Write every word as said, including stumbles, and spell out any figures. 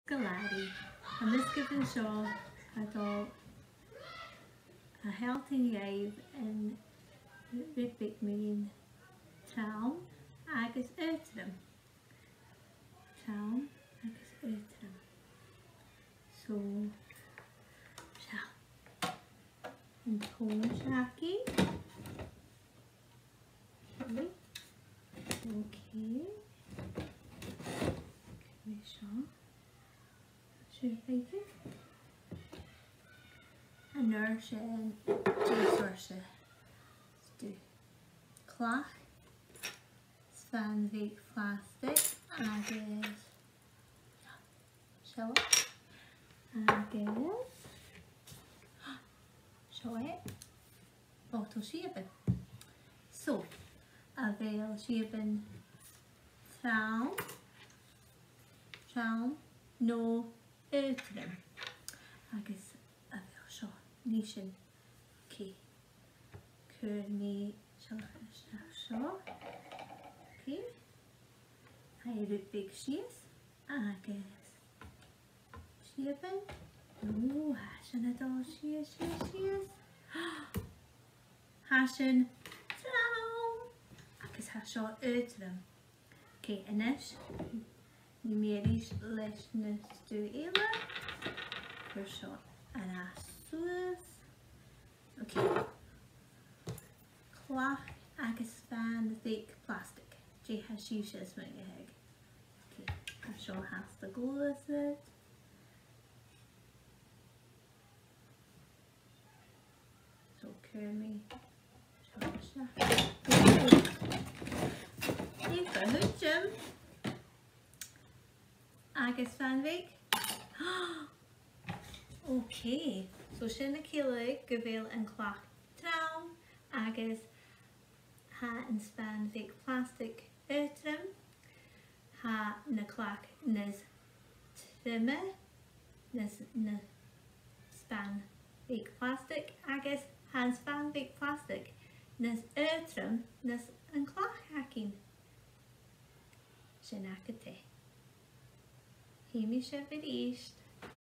Sgoilearan, tha measgachadh seo a' dol a shealltainn dhuibh an rud beag mu dheidhinn trom agus aotrom. Trom agus aotrom. So, seo an t-òran seo againn. Okay. Okay. Cuiridh mi seo. Seo fhèin. An uair sin, dè seòrsa stuth? Clach, spàin bheag plastic agus seo. Agus seo e. Botal siabainn. So, a bheil siabann trom, trom no aotrom? Agus a bheil seo, nì sinn, okay. Cuiridh mi seo isteach seo. Okay. Tha e rud beag sìos agus siabann. Ò, tha sin a' dol sìos, sìos, sìos. Tha sin trom. Agus tha seo aotrom. Okay, a-nis, nì mi a-rithist leis na stuth eile. Cuir seo an-dràsta suas. Okay. Clach agus spàin bheag plastic. Dè tha sibhse a' smaoineachadh? Okay, tha seo fhathast a' gluasad. So, cuiridh mi seo isteach. Dè do thuigeadh? Agus spàin bheag? Okay, so sin a' ciallachadh gu bheil an clach trom agus tha an spàin bheag plastic aotrom. Tha na clach nas troime na s-, na spàin bheag plastic agus tha an spàin bheag plastic nas aotrom na an clach againn. Sin agad e. Chì mi sibh a-rithist.